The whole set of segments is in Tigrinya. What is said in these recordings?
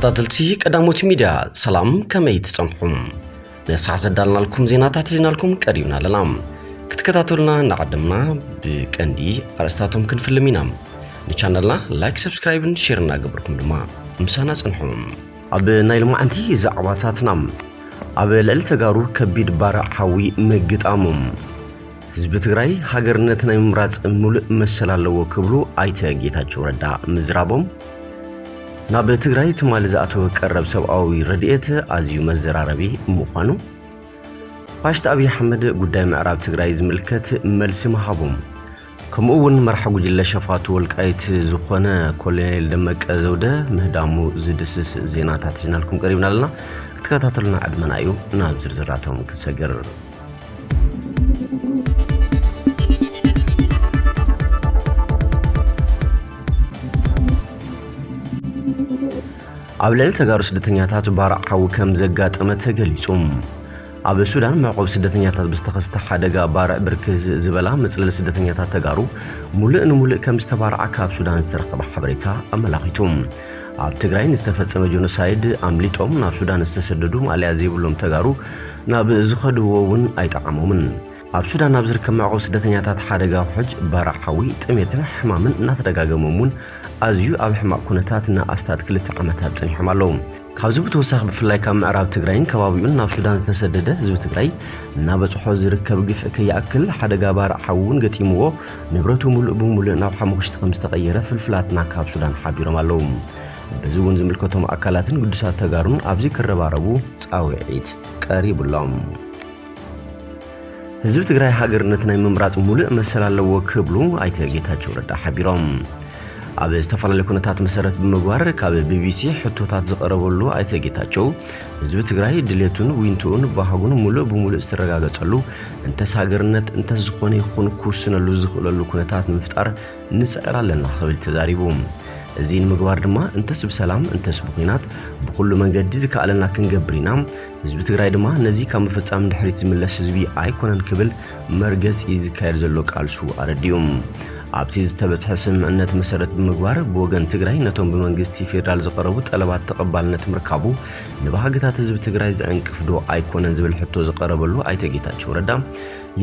ተኸታተልቲ ቀዳሞት ሚድያ፣ ሰላም፣ ከመይ ትጸንሑም? ነሳዕ ዘዳልናልኩም ዜናታት ሒዝናልኩም ቀሪብና ኣለና። ክትከታተሉና እናቐደምና፣ ብቀንዲ ኣርእስታቶም ክንፍልም ኢና። ንቻነልና ላይክ፣ ሰብስክራይብን ሼር እናገበርኩም ድማ ምሳና ጽንሑ። ኣብ ናይ ሎማዓንቲ ዛዕባታትና፣ ኣብ ልዕሊ ተጋሩ ከቢድ ባርዕ ሓዊ ምግጣሙ፣ ህዝቢ ትግራይ ሃገርነት ናይ ምምራፅ ሙሉእ መሰል ኣለዎ ክብሉ ኣይተ ጌታቸው ረዳ ምዝራቦም፣ ናብ ትግራይ ትማሊ ዝኣተወ ቀረብ ሰብኣዊ ረድኤት ኣዝዩ መዘራረቢ ምዃኑ፣ ፋሽስት ኣብይ ኣሕመድ ጉዳይ ምዕራብ ትግራይ ዝምልከት መልሲ ምሃቦም፣ ከምኡ እውን መራሒ ጉጅለ ሸፋቱ ወልቃይት ዝኾነ ኮሎኔል ደመቀ ዘውደ ምህዳሙ ዝድስስ ዜናታት ሒዝናልኩም ቀሪብና ኣለና። ክትከታተሉና ዕድመና እዩ። ናብ ዝርዝራቶም ክሰግር። ኣብ ልዕሊ ተጋሩ ስደተኛታት ባርዕ ሓዊ ከም ዘጋጠመ ተገሊጹ። ኣብ ሱዳን መዕቆቢ ስደተኛታት ብዝተኸስተ ሓደጋ ባርዕ ብርክት ዝበላ መጽለሊ ስደተኛታት ተጋሩ ሙሉእ ንሙሉእ ከም ዝተባርዓ ካብ ሱዳን ዝተረኸበ ሓበሬታ ኣመላኺቱ። ኣብ ትግራይ ንዝተፈጸመ ጀኖሳይድ ኣምሊጦም ናብ ሱዳን ዝተሰደዱ ማእለያ ዘይብሎም ተጋሩ ናብ ዝኸድዎ እውን ኣይጠዓሞምን። ኣብ ሱዳን ኣብ ዝርከብ መዕቆቢ ስደተኛታት ሓደጋ ውሕጅ፣ ባርዕ ሓዊ፣ ጥሜትን ሕማምን እናተደጋገሞም እውን ኣዝዩ ኣብ ሕማቕ ኩነታት ንኣስታት ክልተ ዓመታት ጸኒሖም ኣለዉ። ካብዚ ብተወሳኺ ብፍላይ ካብ ምዕራብ ትግራይን ከባቢኡን ናብ ሱዳን ዝተሰደደ ህዝቢ ትግራይ እናበጽሖ ዝርከብ ግፍዒ ከይኣክል ሓደጋ ባርዕ ሓዊ እውን ገጢምዎ ንብረቱ ሙሉእ ብሙሉእ ናብ ሓሙኽሽቲ ከም ዝተቐየረ ፍልፍላትና ካብ ሱዳን ሓቢሮም ኣለዉ። በዚ እውን ዝምልከቶም ኣካላትን ግዱሳት ተጋሩን ኣብዚ ክረባረቡ ጻውዒት ቀሪቡሎም። ህዝቢ ትግራይ ሃገርነት ናይ ምምራፅ ሙሉእ መሰል ኣለዎ ክብሉ ኣይተ ጌታቸው ረዳ ሓቢሮም። ኣብ ዝተፈላለዩ ኩነታት መሰረት ብምግባር ካብ ቢቢሲ ሕቶታት ዝቐረበሉ ኣይተ ጌታቸው፣ ህዝቢ ትግራይ ድሌቱን ዊንትኡን ባህጉን ሙሉእ ብሙሉእ ዝተረጋገፀሉ፣ እንተስ ሃገርነት እንተስ ዝኾነ ይኹን ክውስነሉ ዝኽእለሉ ኩነታት ንምፍጣር ንፅዕር ኣለና ክብል ተዛሪቡ። እዚ ንምግባር ድማ እንተስ ብሰላም እንተስ ብኹናት ብኹሉ መንገዲ ዝከኣለና ክንገብር ኢና። ህዝቢ ትግራይ ድማ ነዚ ካብ ምፍጻም ንድሕሪት ዝምለስ ህዝቢ ኣይኮነን ክብል መርገጺ ዝካየድ ዘሎ ቃልሱ ኣረዲኡ። ኣብቲ ዝተበጽሐ ስምምዕነት መሰረት ብምግባር ብወገን ትግራይ ነቶም ብመንግስቲ ፌዴራል ዝቐረቡ ጠለባት ተቐባልነት ምርካቡ ንባህግታት ህዝቢ ትግራይ ዝዕንቅፍ ዶ ኣይኮነን ዝብል ሕቶ ዝቐረበሉ ኣይተ ጌታቸው ረዳ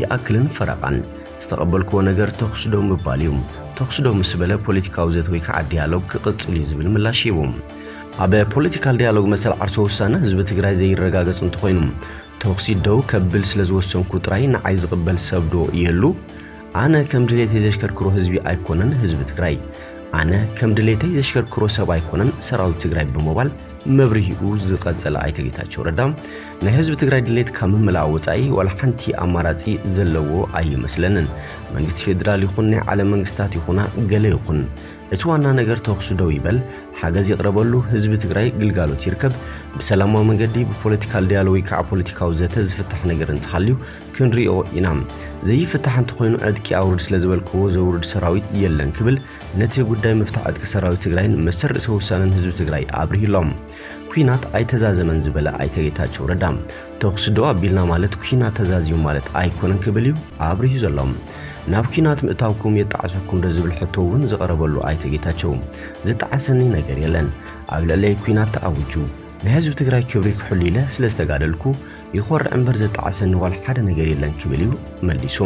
ይኣክልን ፈረቓን ዝተቐበልክዎ ነገር ተኹሲ ዶ ምባል እዩ። ተኹሲ ዶ ምስ በለ ፖለቲካዊ ዘተ ወይ ከዓ ዲያሎግ ክቕጽል እዩ ዝብል ምላሽ ሂቡ። ኣብ ፖለቲካል ዲያሎግ መሰል ዓርሰ ውሳነ ህዝቢ ትግራይ ዘይረጋገጽ እንተኾይኑ ተኹሲ ደው ከብል ስለ ዝወሰንኩ ጥራይ ንዓይ ዝቕበል ሰብ ዶ ይህሉ? ኣነ ከም ድሌተይ ዘሽከርክሮ ህዝቢ ኣይኮነን ህዝቢ ትግራይ። ኣነ ከም ድሌተይ ዘሽከርክሮ ሰብ ኣይኮነን ሰራዊት ትግራይ ብምባል መብርሂኡ ዝቐጸለ ኣይተ ጌታቸው ረዳ፣ ናይ ህዝቢ ትግራይ ድሌት ካብ ምምላእ ወጻኢ ዋላ ሓንቲ ኣማራጺ ዘለዎ ኣይመስለንን። መንግስቲ ፌዴራል ይኹን ናይ ዓለም መንግስታት ይኹና ገለ ይኹን፣ እቲ ዋና ነገር ተኹሲ ደው ይበል፣ ሓገዝ ይቕረበሉ፣ ህዝቢ ትግራይ ግልጋሎት ይርከብ፣ ብሰላማዊ መንገዲ ብፖለቲካል ዲያሎ ወይ ከዓ ፖለቲካዊ ዘተ ዝፍታሕ ነገር እንተሃልዩ ክንሪኦ ኢና። ዘይፍታሕ እንተኾይኑ ዕጥቂ ኣውርድ ስለ ዝበልክዎ ዘውርድ ሰራዊት የለን ክብል ነቲ ጉዳይ ምፍታሕ ዕጥቂ ሰራዊት ትግራይን መሰል ርእሰ ውሳነን ህዝቢ ትግራይ ኣብሪሁ ኣሎ። ኲናት ኣይተዛዘመን ዝበለ ኣይተ ጌታቸው ረዳ፣ ተኹሲ ደው ኣቢልና ማለት ኲናት ተዛዚሙ ማለት ኣይኮነን ክብል እዩ ኣብሪሁ ዘሎ። ናብ ኲናት ምእታውኩም የጣዕሰኩም ዶ ዝብል ሕቶ እውን ዝቐረበሉ ኣይተ ጌታቸው፣ ዝጣዕሰኒ ነገር የለን። ኣብ ልዕለይ ኲናት ተኣዊጁ ናይ ህዝቢ ትግራይ ክብሪ ክሕሉ ኢለ ስለ ዝተጋደልኩ ይኾርዕ እምበር ዘጣዕሰኒ ዋላ ሓደ ነገር የለን ክብል እዩ መሊሱ።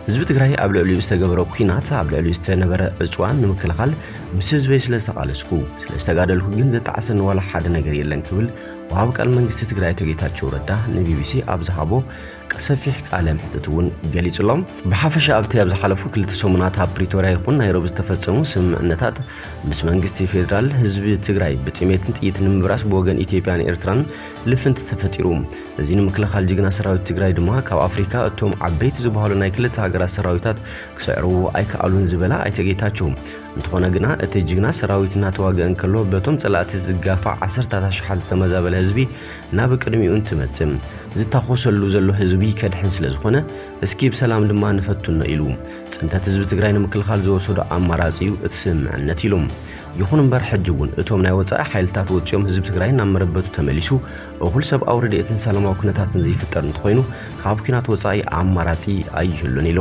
ህዝቢ ትግራይ ኣብ ልዕሊኡ ዝተገበረ ኲናት፣ ኣብ ልዕሊኡ ዝተነበረ ዕፅዋን ንምክልኻል ምስ ህዝበይ ስለ ዝተቓለስኩ፣ ስለ ዝተጋደልኩ ግን ዘጣዕሰኒ ዋላ ሓደ ነገር የለን ክብል ወሃቢ ቃል መንግስቲ ትግራይ ኣይተ ጌታቸው ረዳ ንቢቢሲ ኣብ ዝሃቦ ሰፊሕ ቃለ መሕትት እውን ገሊጹ ኣሎ። ብሓፈሻ ኣብቲ ኣብ ዝሓለፉ ክልተ ሰሙናት ኣብ ፕሪቶርያ ይኹን ናይሮቢ ዝተፈጸሙ ስምምዕነታት ምስ መንግስቲ ፌዴራል ህዝቢ ትግራይ ብጥሜትን ጥይትን ንምብራስ ብወገን ኢትዮጵያን ኤርትራን ልፍንቲ ተፈጢሩ። እዚ ንምክልኻል ጅግና ሰራዊት ትግራይ ድማ ካብ ኣፍሪካ እቶም ዓበይቲ ዝበሃሉ ናይ ክልተ ሃገራት ሰራዊታት ክስዕርዎ ኣይከኣሉን ዝበለ ኣይተ ጌታቸው፣ እንተኾነ ግና እቲ ጅግና ሰራዊት እናተዋግአ እንከሎ በቶም ጸላእቲ ዝጋፋዕ ዓሰርታት ኣሽሓት ዝተመዛበለ ህዝቢ ናብ ቅድሚኡ እንትመጽእ ዝታኾሰሉ ዘሎ ህዝቢ ከድሕን ስለ ዝኾነ እስኪ ብሰላም ድማ ንፈትኖ ኢሉ ጽንተት ህዝቢ ትግራይ ንምክልኻል ዝወሰዶ ኣማራጺ እዩ እቲ ስምምዕነት ኢሉ። ይኹን እምበር ሕጂ እውን እቶም ናይ ወጻኢ ሓይልታት ወጺኦም ህዝቢ ትግራይ ናብ መረበቱ ተመሊሱ እኹል ሰብኣዊ ረድኤትን ሰላማዊ ኩነታትን ዘይፍጠር እንተኾይኑ ካብ ኲናት ወጻኢ ኣማራጺ ኣይህሉን ኢሉ።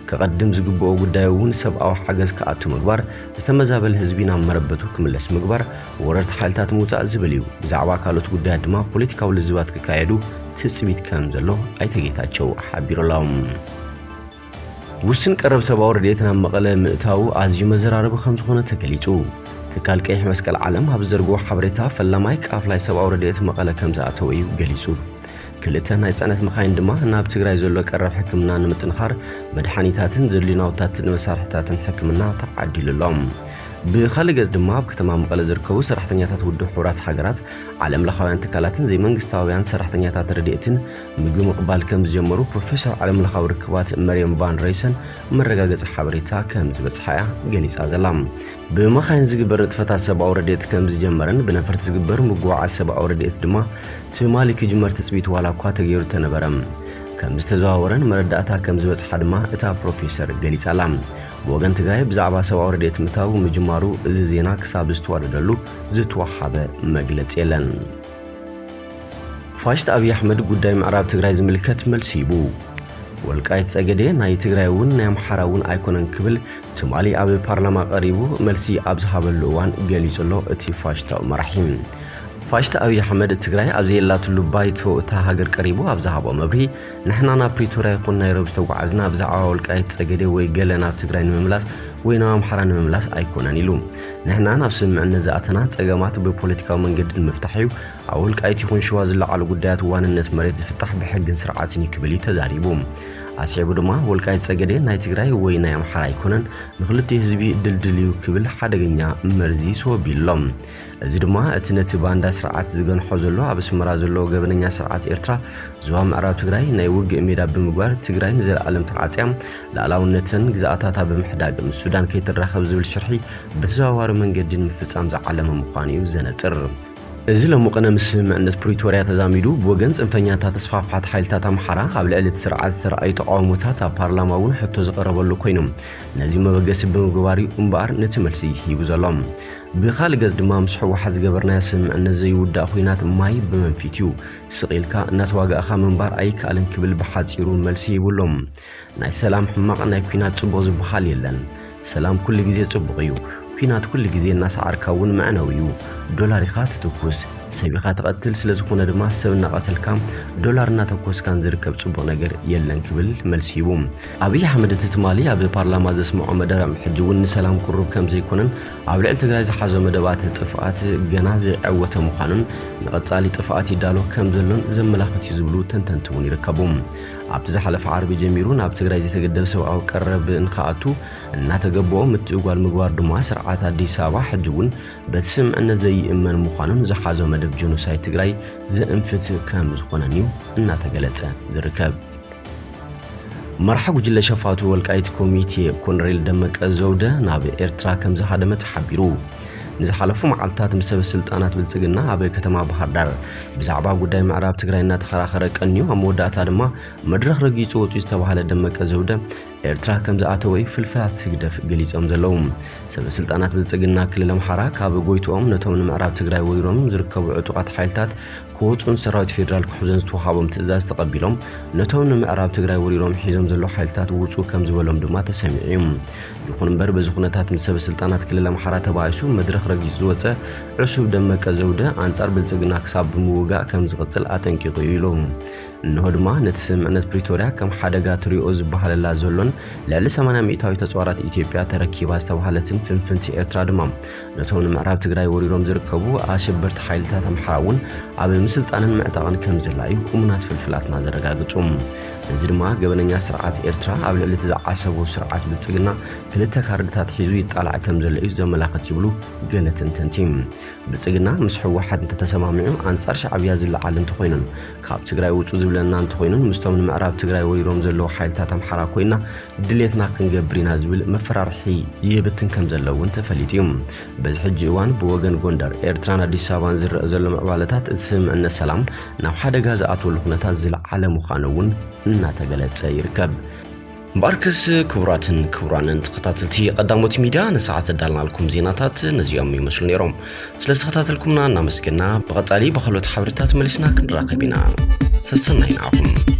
ከቐድም ዝግብኦ ጉዳይ እውን ሰብኣዊ ሓገዝ ክኣቱ ምግባር፣ ዝተመዛበለ ህዝቢ ናብ መረበቱ ክምለስ ምግባር፣ ወረርቲ ሓይልታት ምውፃእ ዝብል እዩ። ብዛዕባ ካልኦት ጉዳያት ድማ ፖለቲካዊ ልዝባት ክካየዱ ትፅቢት ከም ዘሎ ኣይተ ጌታቸው ሓቢሩ ኣሎ። ውስን ቀረብ ሰብኣዊ ረድኤት ናብ መቐለ ምእታዉ ኣዝዩ መዘራረቢ ከም ዝኾነ ተገሊጹ። ትካል ቀይሕ መስቀል ዓለም ኣብ ዘርግቦ ሓበሬታ፣ ፈላማይ ቃፍላይ ሰብኣዊ ረድኤት መቐለ ከም ዝኣተወ እዩ ገሊጹ። ክልተ ናይ ጽዕነት መኻይን ድማ ናብ ትግራይ ዘሎ ቀረብ ሕክምና ንምጥንኻር መድሓኒታትን ዘድልዩ ናውታትን መሳርሕታትን ሕክምና ተዓዲሉ ኣሎ። ብኻልእ ገጽ ድማ ኣብ ከተማ መቐለ ዝርከቡ ሰራሕተኛታት ውድብ ሕቡራት ሃገራት፣ ዓለም ለኻውያን ትካላትን ዘይመንግስታውያን ሰራሕተኛታት ረድኤትን ምግቢ ምቕባል ከም ዝጀመሩ ፕሮፌሰር ዓለም ለኻዊ ርክባት መርየም ቫን ሬይሰን መረጋገጺ ሓበሬታ ከም ዝበጽሓ እያ ገሊጻ ዘላ። ብመኻይን ዝግበር ንጥፈታት ሰብኣዊ ረድኤት ከም ዝጀመረን ብነፈርቲ ዝግበር ምጉዕዓዝ ሰብኣዊ ረድኤት ድማ ትማሊ ክጅመር ትጽቢት ዋላ እኳ ተገይሩ ተነበረ፣ ከም ዝተዘዋወረን መረዳእታ ከም ዝበጽሓ ድማ እታ ፕሮፌሰር ገሊጻ ኣላ። ብወገን ትግራይ ብዛዕባ ሰብኣዊ ረድኤት ምእታው ምጅማሩ እዚ ዜና ክሳብ ዝተዋደደሉ ዝተወሃበ መግለጺ የለን። ፋሽስት ኣብይ ኣሕመድ ጉዳይ ምዕራብ ትግራይ ዝምልከት መልሲ ሂቡ። ወልቃይት ጸገዴ ናይ ትግራይ እውን ናይ ኣምሓራ እውን ኣይኮነን ክብል ትማሊ ኣብ ፓርላማ ቀሪቡ መልሲ ኣብ ዝሃበሉ እዋን ገሊጹ ኣሎ እቲ ፋሽስታዊ መራሒ። ፋሽስት ኣብይ ኣሕመድ ትግራይ ኣብ ዘየላትሉ ባይቶ እታ ሃገር ቀሪቡ ኣብ ዝሃቦ መብርሂ፣ ንሕና ናብ ፕሪቶርያ ይኹን ናይሮቢ ዝተጓዓዝና ብዛዕባ ወልቃይት ጸገዴ ወይ ገለ ናብ ትግራይ ንምምላስ ወይ ናብ ኣምሓራ ንምምላስ ኣይኮነን ኢሉ። ንሕና ናብ ስምምዕነት ዝኣተና ጸገማት ብፖለቲካዊ መንገዲ ንምፍታሕ እዩ። ኣብ ወልቃይት ይኹን ሽዋ ዝለዓሉ ጉዳያት ዋንነት መሬት ዝፍታሕ ብሕግን ስርዓትን እዩ ክብል እዩ ተዛሪቡ። ኣስዒቡ ድማ ወልቃይት ጸገዴ ናይ ትግራይ ወይ ናይ ኣምሓራ ኣይኮነን፣ ንክልቲኡ ህዝቢ ድልድል እዩ ክብል ሓደገኛ መርዚ ስወቢሉ ኣሎ። እዚ ድማ እቲ ነቲ ባንዳ ስርዓት ዝገንሖ ዘሎ ኣብ ኣስመራ ዘሎ ገበነኛ ስርዓት ኤርትራ ዞባ ምዕራብ ትግራይ ናይ ውግእ ሜዳ ብምግባር ትግራይ ንዘለኣለም ተዓጽያ ሉዓላውነትን ግዝኣታታ ብምሕዳግ ምስ ሱዳን ከይትራኸብ ዝብል ሽርሒ ብተዘዋዋሪ መንገዲ ንምፍጻም ዝዓለመ ምዃኑ እዩ ዘነጽር። እዚ ለሙቐነ ምስ ስምምዕነት ፕሪቶርያ ተዛሚዱ ብወገን ጽንፈኛታት ተስፋፍሓት ሓይልታት ኣምሓራ ኣብ ልዕሊ እቲ ስርዓት ዝተረኣዩ ተቓውሞታት ኣብ ፓርላማ እውን ሕቶ ዝቐረበሉ ኮይኑ፣ ነዚ መበገሲ ብምግባር እዩ እምበኣር ነቲ መልሲ ሂቡ ዘሎ። ብኻልእ ገጽ ድማ ምስ ህወሓት ዝገበርናዮ ስምምዕነት ዘይውዳእ ኲናት ማይ ብመንፊት እዩ፣ ስቕ ኢልካ እናተዋጋእኻ ምንባር ኣይከኣልን ክብል ብሓጺሩ መልሲ ሂቡ ኣሎ። ናይ ሰላም ሕማቕ ናይ ኲናት ጽቡቕ ዝበሃል የለን። ሰላም ኩሉ ግዜ ጽቡቕ እዩ። ኲናት ኩሉ ግዜ እናሰዓርካ እውን መዕነዊ እዩ። ዶላር ኢኻ ትትኩስ፣ ሰብ ኢኻ ትቐትል፣ ስለ ዝኾነ ድማ ሰብ እናቐተልካ ዶላር እናተኮስካን ዝርከብ ጽቡቕ ነገር የለን ክብል መልሲ ሂቡ። ኣብይ ኣሕመድ እቲ ትማሊ ኣብ ፓርላማ ዘስምዖ መደረ ሕጂ እውን ንሰላም ቅሩብ ከም ዘይኮነን ኣብ ልዕሊ ትግራይ ዝሓዞ መደባት ጥፍኣት ገና ዘይዐወተ ምዃኑን ንቐጻሊ ጥፍኣት ይዳሎ ከም ዘሎን ዘመላኽት እዩ ዝብሉ ተንተንቲ እውን ይርከቡ። ኣብቲ ዝሓለፈ ዓርቢ ጀሚሩ ናብ ትግራይ ዘይተገደበ ሰብኣዊ ቀረብ ንኽኣቱ እናተገበኦ ምትእጓል ምግባር ድማ ስርዓት ኣዲስ ኣበባ ሕጂ እውን በቲ ስምምዕነት ዘይእመን ምዃኑን ዝሓዞ መደብ ጀኖሳይድ ትግራይ ዘእንፍት ከም ዝኾነን እዩ እናተገለጸ ዝርከብ። መራሒ ጉጅለ ሸፋቱ ወልቃይት ኮሚቴ ኮሎኔል ደመቀ ዘውደ ናብ ኤርትራ ከም ዝሃደመ ተሓቢሩ። ንዝሓለፉ መዓልትታት ምስ ሰበ ስልጣናት ብልጽግና ኣብ ከተማ ባህር ዳር ብዛዕባ ጉዳይ ምዕራብ ትግራይ እናተኸራኸረ ቀንዩ፣ ኣብ መወዳእታ ድማ መድረኽ ረጊጹ ወጺኡ ዝተባህለ ደመቀ ዘውደ ኤርትራ ከም ዝኣተወ እዩ ፍልፍላት ህግደፍ ገሊጾም ዘለዉ። ሰበ ስልጣናት ብልጽግና ክልል ኣምሓራ ካብ ጎይትኦም ነቶም ንምዕራብ ትግራይ ወሪሮም ዝርከቡ ዕጡቓት ሓይልታት ክወጹን ሰራዊት ፌዴራል ክሕዞን ዝተውሃቦም ትእዛዝ ተቐቢሎም ነቶም ንምዕራብ ትግራይ ወሪሮም ሒዞም ዘለዉ ሓይልታት ውጹ ከም ዝበሎም ድማ ተሰሚዑ እዩ። ይኹን እምበር በዚ ኩነታት ምስ ሰበ ስልጣናት ክልል ኣምሓራ ተባኢሱ መድረኽ ረጊጹ ዝወጸ ዕሱብ ደመቀ ዘውደ ኣንጻር ብልጽግና ክሳብ ብምውጋእ ከም ዝቕጽል ኣጠንቂቑ እዩ ኢሉ። እንሆ ድማ ነቲ ስምምዕነት ፕሪቶርያ ከም ሓደጋ ትሪኦ ዝበሃለላ ዘሎን ልዕሊ ሰማንያ ሚእታዊት ኣጽዋራት ኢትዮጵያ ተረኪባ ዝተባህለትን ፍንፍንቲ ኤርትራ ድማ ነቶም ንምዕራብ ትግራይ ወሪሮም ዝርከቡ ኣሸበርቲ ሓይልታት ኣምሓራ እውን ኣብ ምስልጣንን ምዕጣቕን ከም ዘላ እዩ እሙናት ፍልፍላትና ዘረጋግጹ። እዚ ድማ ገበነኛ ስርዓት ኤርትራ ኣብ ልዕሊ እቲ ዝዓሰቦ ስርዓት ብልጽግና ክልተ ካርድታት ሒዙ ይጣላዕ ከም ዘሎ እዩ ዘመላኽት ይብሉ ገለ ተንተንቲ። ብልጽግና ምስ ህወሓት እንተተሰማሚዑ ኣንጻር ሻዕብያ ዝለዓል እንተኾይኑን ካብ ትግራይ ውጹ ዝብለና እንተኾይኑን ምስቶም ንምዕራብ ትግራይ ወሪሮም ዘለዉ ሓይልታት ኣምሓራ ኮይና ድሌትና ክንገብር ኢና ዝብል መፈራርሒ ይብትን ከም ዘሎ እውን ተፈሊጡ እዩ። በዚ ሕጂ እዋን ብወገን ጎንደር፣ ኤርትራን ኣዲስ ኣበባን ዝረአ ዘሎ ምዕባለታት እቲ ስምምዕነት ሰላም ናብ ሓደጋ ዝኣትወሉ ኩነታት ዝለዓለ ምዃኑ እውን እናተገለጸ ይርከብ። እምበኣርከስ ክቡራትን ክቡራንን ተኸታተልቲ ቀዳሞት ሚድያ ንሰዓት ዘዳልናልኩም ዜናታት ነዚኦም ይመስሉ ነይሮም። ስለ ዝተኸታተልኩምና እናመስገና ብቐጻሊ ብኻልኦት ሓበሬታት መሊስና ክንራኸብ ኢና። ሰሰናይ ንዓኹም።